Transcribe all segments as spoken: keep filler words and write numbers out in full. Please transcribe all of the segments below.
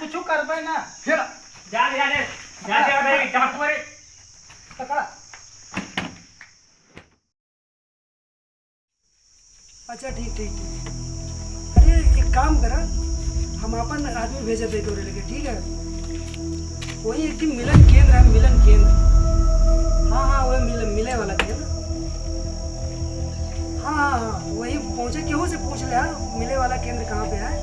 कुछ करबे ना। जा, जा, जा, जा, जा, जा, जा, जा, जा। पकड़ा। अच्छा, ठीक, ठीक, ठीक। अरे, एक काम करा, हम आपन आदमी भेजे दे तोरे लगे, ठीक है? वही एक ठे मिलन केंद्र है, मिलन केंद्र। हाँ, हाँ, वही मिले, मिले वाला केंद्र। हाँ, हाँ, हाँ, वही पहुँचे, केहू से पूछ ले, हाँ, मिले वाला केंद्र कहाँ पे है?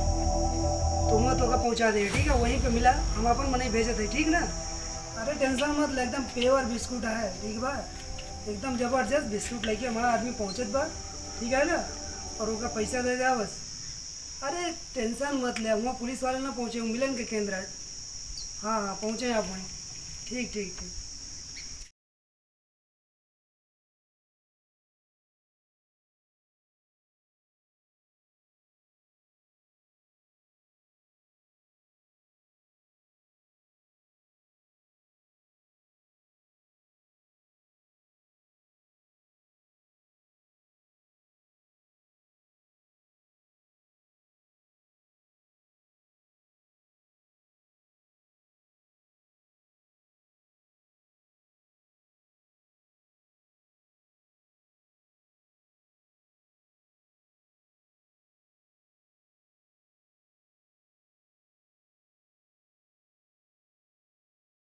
तो मैं तोका पहुँचा दे, ठीक है? वहीं पे मिला, हम आपन मनई भेजे दे, ठीक ना? अरे, tension मत ले, एकदम pure बिस्कुट है, ठीक बा? एकदम जबरदस्त बिस्कुट लेके हमारा आदमी पहुँचत बा, ठीक है ना? और ओका पैसा दे दे बस। अरे tension मत ले, वहाँ पुलिस वाले ना पहुँचे, वो मिलन के केंद्र है। हाँ, हाँ, पहुँचे आप वहीं। ठीक, ठीक, ठीक।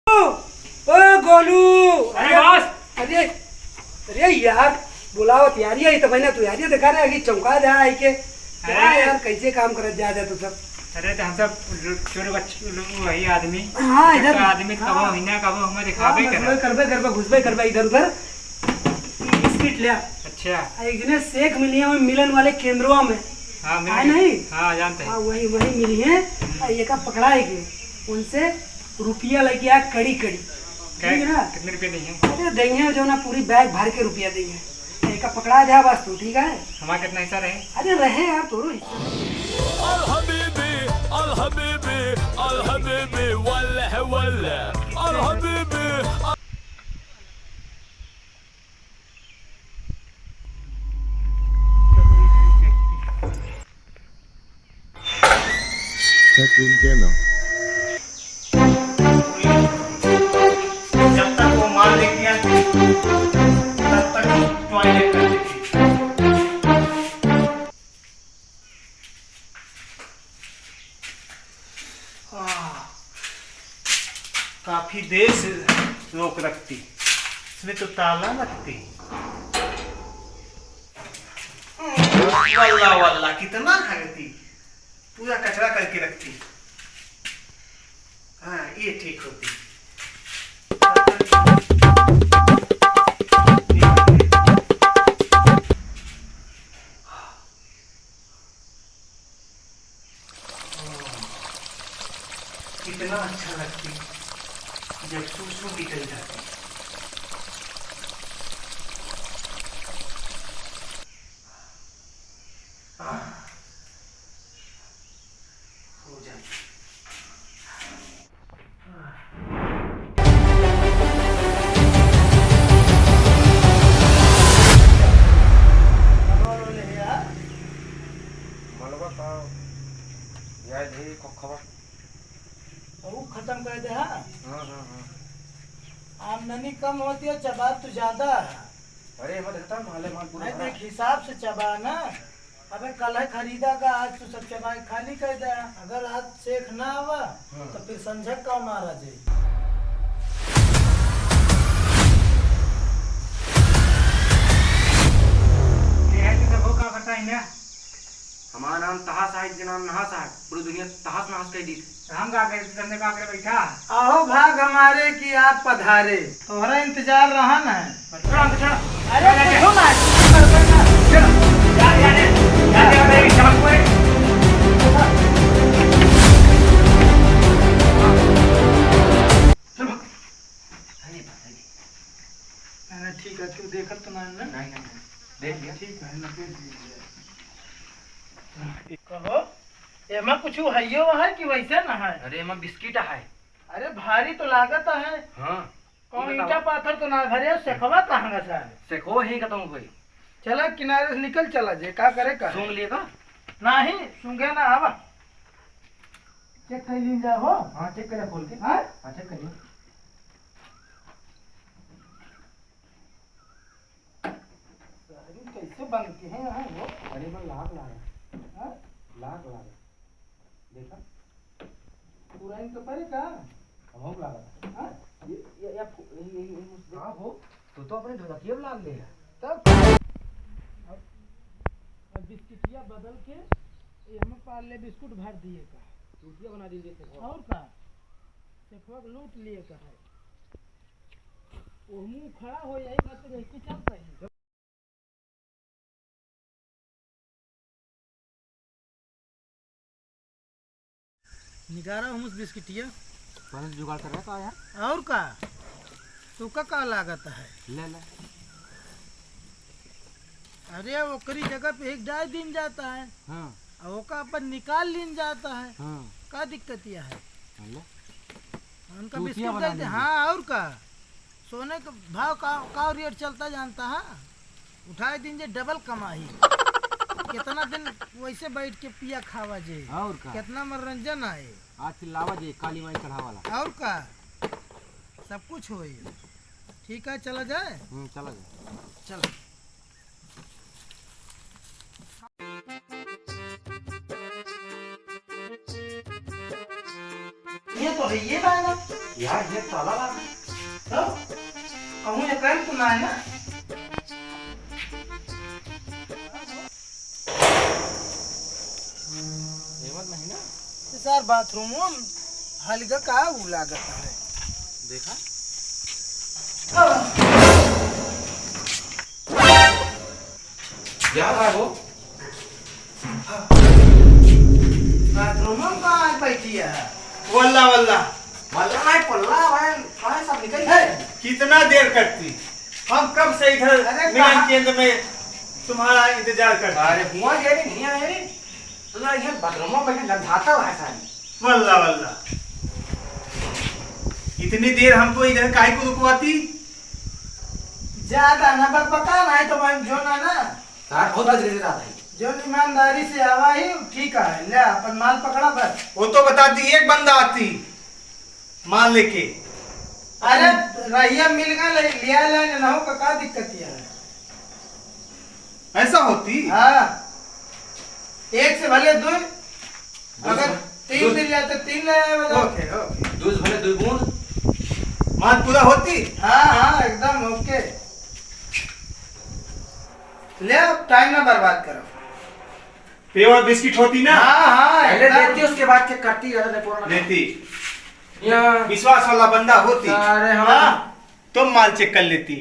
ओ, ओ गोलू, अरे अरे, बॉस। अरे, अरे यार, बुलावत यार, ये तो मैंने तू यार, ये दिखा रहे, अभी चौंका दे आई के। क्या अरे। यार, कैसे काम करत जा, जा तू सब? अरे, तो हम सब चोर बच-, वही आदमी। हाँ, इधर। आदमी हाँ। कबो हिना, कबो हमें दिखावे हाँ, करा। घुसबे करबे, करबे, घुसबे करबे इधर उधर। ई बिस्किट लिया। अच्छा। आ, एक जने शेख मिली है, वही मिलन वाले केंद्रवा में। हाँ, मिल आए गए। नहीं? हाँ, जानते हैं। हाँ, वही, वही मिली है। हम्म। आ, ये का पकड़ाए के, उनसे रुपया लेके आ, कड़ी, कड़ी। कै-, ठीक है ना? कितने रुपये देंगे? अरे, देंगे जो ना, पूरी बैग भर के रुपया देंगे। एक का पकड़ा जा बस तू, ठीक है? हमारा कितना हिस्सा रहे? अरे, रहे यार, तोरो हिस्सा। अल हबीबी, अल हबीबी, अल हबीबी, वल्लह, वल्लह, अल हबीबी। जब तक वो माल लेके आती, तब तक हम टॉयलेट कर देते। आह, काफी देर से रोक रखती, इसमें तो ताला लगती। वल्ला, वल्ला, कितना हगती, पूरा कचरा करके रखती। हाँ, ये ठीक होती। कितना अच्छा लगती जब सूसू निकल जाती। आह, हो जाती। मलबा का याद है, खोखवा। और वो खत्म कर दे, हाँ? हाँ, हाँ, हाँ। आमदनी कम होती है, चबात तो ज्यादा है। अरे, मैं देखता हूँ, माले माल पूरा नहीं, भरा। देख, हिसाब से चबा ना। अबे, कल है खरीदा का, आज तू सब चबाई खाली कर दे। अगर आज शेख ना आवा, हाँ। तो फिर संझक का मारा जाए। ये है तो सब हो का करता है ना? हमारा नाम तहास है, के नाम नहास है। पूरी दुनिया तहस नहस कर दी। हम का करे, तुमने का करे बैठा? आहो भाग हमारे कि आप पधारे, तोहरा इंतजार रहन है। चलो, हम तो चलो। अरे, चलो, कुछो ना, कुछो ना। चलो। जा, जा, जा, जा, जा, जा, जा, जा, जा। चलो, भाग। अरे, भाग, अरे। नहीं, नहीं, ठीक है, तू देखत तो नहीं ना? नहीं, नहीं, नहीं। देख लिया। ठीक है, ना, देख लिया। कहो, एमा कुछ हइयो है कि वैसे ना है? अरे, एमा बिस्किट है। अरे, भारी तो लागत है। हाँ। कौन ये बताओ। ईंटा पाथर तो ना भरे, सेखवा कहाँ का सारे? सेखवा ही खत्म हुई। चला, किनारे से निकल चला जे, का करे का? सूंघ लिए का? नहीं, सूंघे ना आवा। चेक कर लीन जाए हो। हाँ, चेक कर ले खोल के। हाँ? हाँ, चेक कर ले। अरे, कैसे बंद के हैं यहाँ वो? अरे, बस लाग लाग। हाँ? लाग लाग। देखा? पुराइन तो परे का? हमहू लागत है। हाँ? ये, ये, ये, ये, ये, ये मुझसे का हो? तू तो अपने ढोलकिया में लाग ले है। तब? अब, अब बिस्किटिया बदल के ये हमें पार्ले बिस्कुट भर दिए का। चूतिया बना दिए थे। और का? शेखवा के लूट लिए का है। वो मुंह खड़ा हो जाए, बात तो नहीं चलता है। निकारा हुमुस बिस्किटिया। पहले से जुगाड़ कर रहा था यार। और का? तो का, का लागत है? ले, ले। अरे, ओकरी जगह पे एक डाल दीन जाता है। हाँ। और ओका अपन निकाल लीन जाता है। हाँ। का दिक्कत यह है? ले। उनका चूतिया बिस्कुट बना दे दे। लीजिए। हाँ, और का? सोने का भाव का, का रेट चलता जानता है? उठाए दिन जे डबल कमाई। कितना दिन वैसे बैठ के पिया खावा जे। और का? कितना मनोरंजन आए। आज फिर लावा जे काली माई चढ़ावाला। और का? सब कुछ होई। ठीक है, चला जाए? हम्म, चला जाए। चला। ये तो है, ये बा ना। यार, ये ताला बा। तो कहूँ ये कर तो ना है ना। ये मत नहीं ना। ये सार बाथरूम हल्का का उ लागत है। देखा? क्या है वो? बाथरूम में कहाँ बैठी है? वल्ला, वल्ला। वल्ला नहीं, पल्ला है, कहाँ सब निकल गए? कितना देर करती? हम कब से इधर अरे मिलन कहाँ? केंद्र में तुम्हारा इंतजार करते हैं। अरे हुआ ये नहीं, नहीं आए। तो ना, ये बाथरूम में बैठे गंधाता हुआ है सारी। वल्ला, वल्ला। इतनी देर हमको इधर काहे को रुकवाती? ज्यादा ना बकबका, नहीं तो मैं जो ना, ना। सार बहुत बज रहे थे दादा। जो ईमानदारी से आवा ही, ठीक है, ले अपन माल पकड़ा बस। वो तो बताती, एक बंदा आती। माल लेके। अरे, रहिया मिल गए, ले, लिया ले, ना हो का, का दिक्कत है? ऐसा होती? हाँ। एक से भले दो, दो अगर से तीन दो मिल जाते, तीन ले आए वाला। ओके, ओके। दो से भले दो बूंद। माल पूरा होती? हाँ, हाँ, एकदम ओके। ले, अब टाइम ना बर्बाद करो। पेवर बिस्किट होती ना? हाँ, हाँ, पहले एकदम। देती, उसके बाद चेक करती, ज्यादा नहीं पुराना। देती। या विश्वास वाला बंदा होती। अरे, हम हाँ, तो माल चेक कर लेती।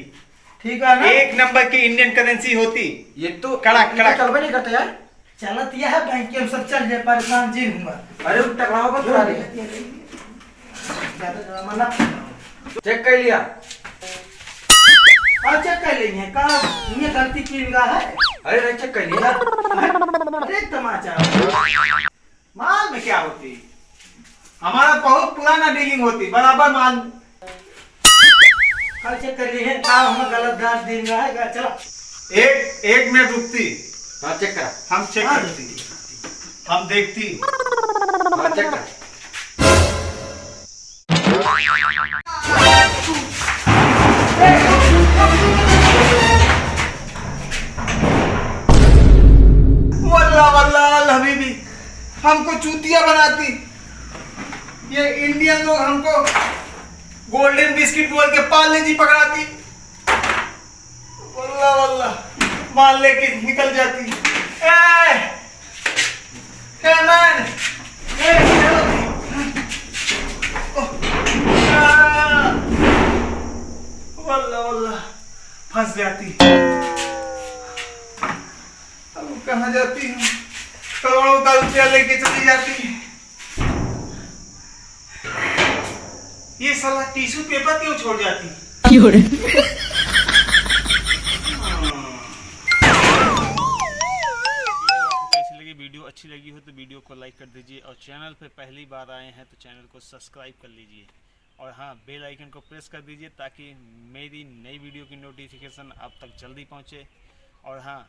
ठीक है ना? एक नंबर की इंडियन करेंसी होती। ये तो कड़क, ये कड़क। चलबे नहीं करते यार। चलत यह है बैंक के, हम सब चल जाए, परेशान जिन हुआ। अरे, टकराओ मत, जो थोड़ा भी देर। है, ज्यादा ड्रामा ना बनाओ। चेक कर लिया। हाँ, चेक कर लेंगे। का ये गलती किन का है? अरे नहीं, चेक कर लिया। अरे तमाचा। माल में क्या होती? हमारा बहुत पुराना डीलिंग होती, बराबर माल। हाँ, चेक कर लिए हैं। का हम गलत दांत दिन रहा है, का चला। एक, एक मिनट रुकती। हाँ, चेक करा। हम चेक हाँ, करती। हम देखती। हाँ, चेक करा। वल्ला, वल्ला, अल हबीबी, हमको चूतिया बनाती। ये इंडियन लोग हमको गोल्डन बिस्किट बोल के पार्ले जी पकड़ाती। वल्ला, वल्ला, माल लेके निकल जाती। ए! ए, man! ए, help! ओह! आ! वल्ला, वल्ला, फंस जाती। अब कहाँ जाती हूँ? करोड़ों का रुपया लेके चली जाती। ये साला टिश्यू पेपर क्यों छोड़ जाती? क्यों रे? कैसी लगी वीडियो? अच्छी लगी हो तो वीडियो को लाइक कर दीजिए और चैनल पे पहली बार आए हैं तो चैनल को सब्सक्राइब कर लीजिए और हाँ, बेल आइकन को प्रेस कर दीजिए ताकि मेरी नई वीडियो की नोटिफिकेशन आप तक जल्दी पहुँचे। और हाँ,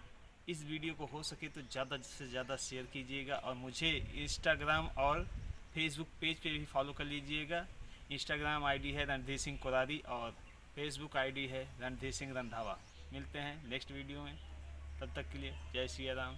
इस वीडियो को हो सके तो ज़्यादा से ज़्यादा शेयर कीजिएगा और मुझे Instagram और Facebook पेज पे भी फॉलो कर लीजिएगा। Instagram आईडी है रणधीर सिंह कोरारी और Facebook आईडी है रणधीर सिंह रंधावा। मिलते हैं नेक्स्ट वीडियो में, तब तक के लिए जय सिया राम,